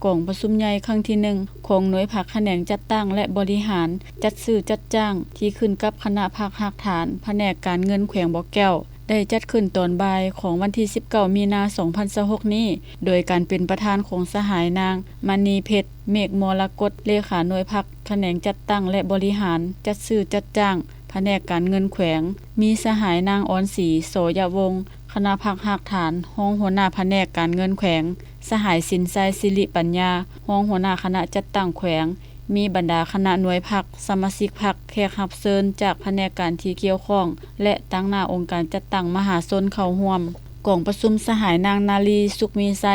ກອງປະຊຸມໃຫຍ່ຄັ້ງທີໜຶ່ງ ຂອງໜ່ວຍພັກຂະແໜງຈັດຕັ້ງ ແລະ ບໍລິຫານ ຈັດຊື້ຈັດຈ້າງ ທີ່ຂຶ້ນກັບຄະນະພັກຮາກຖານ ພະແນກການເງິນແຂວງບໍ່ແກ້ວ ໄດ້ຈັດຂຶ້ນຕອນບ່າຍຂອງວັນທີສິບເກົ້າ ມີນາ ສອງພັນຊາວຫົກນີ້ ໂດຍການເປັນປະທານຂອງສະຫາຍນາງ ມະນີເພັດ ເມກມໍລະກົດ ເລຂາໜ່ວຍພັກຂະແໜງຈັດຕັ້ງ ແລະ ບໍລິຫານ ຈັດຊື້ຈັດຈ້າງ ພະແນກການເງິນແຂວງ, ມີສະຫາຍນາງ ອອນສີ ສໍຢະວົງ ຄະນະພັກຮາກຖານ ຮອງຫົວໜ້າພະແນກການເງິນແຂວງ, ສະຫາຍ ສິນໄຊ ສິລິປັນຍາ ຮອງຫົວໜ້າຄະນະຈັດຕັ້ງແຂວງ, ມີບັນດາຄະນະໜ່ວຍພັກ, ສະມາຊິກພັກ, ແຂກຮັບເຊີນຈາກພະແນກການທີ່ກ່ຽວຂ້ອງ ແລະ ຕາງໜ້າອົງການຈັດຕັ້ງມະຫາຊົນເຂົ້າຮ່ວມ. ກອງປະຊຸມ ສະຫາຍນາງ ນາລີ ສຸກມີໄຊ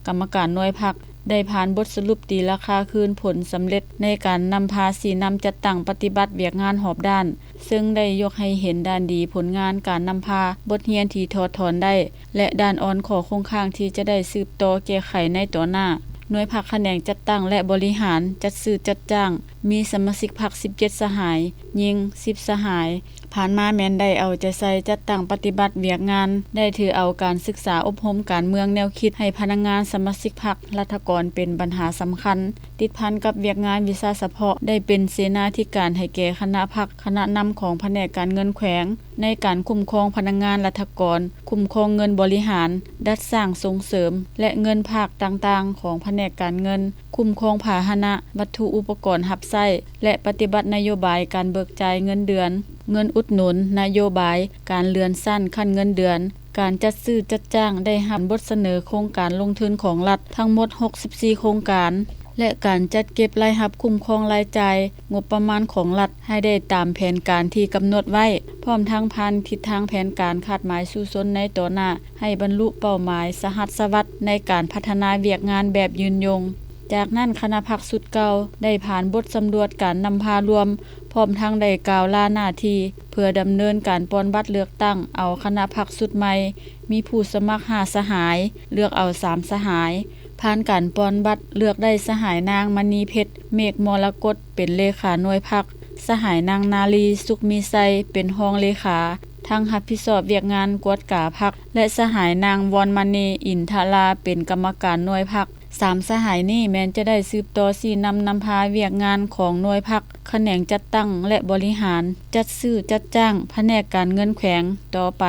ກຳມະການໜ່ວຍພັກ ໄດ້ຜ່ານບົດສະຫຼຸບຕີລາຄາຄືນຜົນສຳເລັດໃນການນຳພາຊີ້ນຳຈັດຕັ້ງປະຕິບັດວຽກງານຮອບດ້ານ, ເຊິ່ງໄດ້ຍົກໃຫ້ເຫັນດ້ານດີຜົນງານການນຳພາ, ບົດຮຽນທີ່ຖອດຖອນໄດ້ ແລະ ດ້ານອ່ອນຂໍ້ຄົງຄ້າງທີ່ຈະໄດ້ສືບຕໍ່ແກ້ໄຂໃນຕໍ່ໜ້າ. ໜ່ວຍພັກຂະແໜງຈັດຕັ້ງ ແລະ ບໍລິຫານ ຈັດຊື້ຈັດຈ້າງ ມີສະມາຊິກພັກສິບເຈັດສະຫາຍ, ຍິງສິບສະຫາຍ, ຜ່ານມາແມ່ນໄດ້ເອົາໃຈໃສ່ຈັດຕັ້ງປະຕິບັດວຽກງານ, ໄດ້ຖືເອົາການສຶກສາອົບຮົມການເມືອງແນວຄິດໃຫ້ພະນັກງານສະມາຊິກພັກລັດຖະກອນເປັນບັນຫາສຳຄັນ, ຕິດພັນກັບວຽກງານວິຊາສະເພາະ, ໄດ້ເປັນເສນາທິການໃຫ້ແກ່ຄະນະພັກ, ຄະນະນຳຂອງພະແນກການເງິນແຂວງ ໃນການຄຸ້ມຄອງພະນັກງານລັດຖະກອນ, ຄຸ້ມຄອງເງິນບໍລິຫານ, ດັດສ້າງ, ສົ່ງເສີມ ແລະ ເງິນພາກຕ່າງໆຂອງພະແນກການເງິນ, ຄຸ້ມຄອງພາຫະນະ, ວັດຖຸອຸປະກອນຮັບໃຊ້ ແລະ ປະຕິບັດນະໂຍບາຍການເບີກຈ່າຍເງິນເດືອນ, ເງິນອຸດໜູນ, ນະໂຍບາຍການເລື່ອນຊັ້ນຂັ້ນເງິນເດືອນ, ການຈັດຊື້ຈັດຈ້າງໄດ້ຮັບບົດສະເໜີໂຄງການລົງທຶນຂອງລັດທັງໝົດຫົກສິບສີ່ໂຄງການ ແລະ ການຈັດເກັບລາຍຮັບຄຸ້ມຄອງລາຍຈ່າຍງົບປະມານຂອງລັດໃຫ້ໄດ້ຕາມແຜນການທີ່ກຳນົດໄວ້, ພ້ອມທັງຜ່ານທິດທາງແຜນການຄາດໝາຍສູ້ຊົນໃນຕໍ່ໜ້າ ໃຫ້ບັນລຸເປົ້າໝາຍສະຫັດສະຫວັດໃນການພັດທະນາວຽກງານແບບຍືນຍົງ. ຈາກນັ້ນຄະນະພັກຊຸດເກົ່າໄດ້ຜ່ານບົດສຳຫຼວດການນຳພາລວມ, ພ້ອມທັງໄດ້ກ່າວລາໜ້າທີ່ ເພື່ອດຳເນີນການປ່ອນບັດເລືອກຕັ້ງເອົາຄະນະພັກຊຸດໃໝ່, ມີຜູ້ສະໝັກຫ້າສະຫາຍ, ເລືອກເອົາສາມສະຫາຍ, ຜ່ານການປ່ອນບັດເລືອກໄດ້ສະຫາຍນາງ ມະນີເພັດ ເມກມໍລະກົດ ເປັນເລຂາໜ່ວຍພັກ, ສະຫາຍນາງ ນາລີ ສຸກມີໄຊ ເປັນຮອງເລຂາ, ທັງຮັບຜິດຊອບວຽກງານກວດກາພັກ ແລະ ສະຫາຍນາງ ວອນມະນີ ອິນທະລາ ເປັນກຳມະການໜ່ວຍພັກ. ສາມສະຫາຍນີ້ແມ່ນຈະໄດ້ສືບຕໍ່ຊີ້ນຳນຳພາວຽກງານຂອງໜ່ວຍພັກ, ຂະແໜງຈັດຕັ້ງ ແລະ ບໍລິຫານ, ຈັດຊື້ຈັດຈ້າງ, ພະແນກການເງິນແຂວງຕໍ່ໄປ.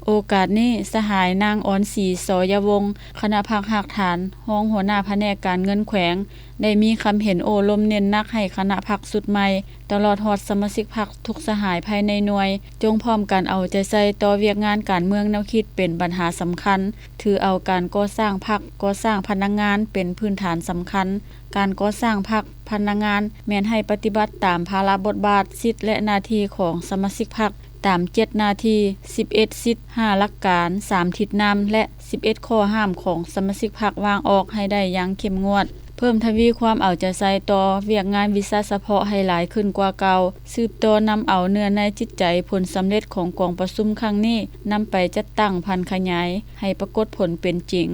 ໂອກາດນີ້ ສະຫາຍນາງ ອອນສີ ສໍຢະວົງ ຄະນະພັກຮາກຖານ ຮອງຫົວໜ້າພະແນກການເງິນແຂວງ ໄດ້ມີຄຳເຫັນໂອ້ລົມເນັ້ນໜັກໃຫ້ຄະນະພັກຊຸດໃໝ່ ຕະຫຼອດຮອດສະມາຊິກພັກທຸກສະຫາຍພາຍໃນໜ່ວຍ ຈົ່ງພ້ອມກັນເອົາໃຈໃສ່ຕໍ່ວຽກງານການເມືອງແນວຄິດເປັນບັນຫາສຳຄັນ, ຖືເອົາການກໍ່ສ້າງພັກ, ກໍ່ສ້າງພະນັກງານເປັນພື້ນຖານສຳຄັນ. ການກໍ່ສ້າງພັກ, ພະນັກງານແມ່ນໃຫ້ປະຕິບັດຕາມພາລະບົດບາດ, ສິດ ແລະ ໜ້າທີ່ຂອງສະມາຊິກພັກ ຕາມເຈັດໜ້າທີ່, ສິບເອັດສິດ, ຫ້າຫຼັກການ, ສາມທິດນຳ ແລະ ສິບເອັດຂໍ້ຫ້າມຂອງສະມາຊິກພັກວາງອອກໃຫ້ໄດ້ຢ່າງເຂັ້ມງວດ, ເພີ່ມທະວີຄວາມເອົາໃຈໃສ່ຕໍ່ວຽກງານວິຊາສະເພາະໃຫ້ຫຼາຍຂຶ້ນກວ່າເກົ່າ, ສືບຕໍ່ນຳເອົາເນື້ອໃນຈິດໃຈຜົນສຳເລັດຂອງກອງປະຊຸມຄັ້ງນີ້ ນຳໄປຈັດຕັ້ງຜັນຂະຫຍາຍໃຫ້ປາກົດຜົນເປັນຈິງ.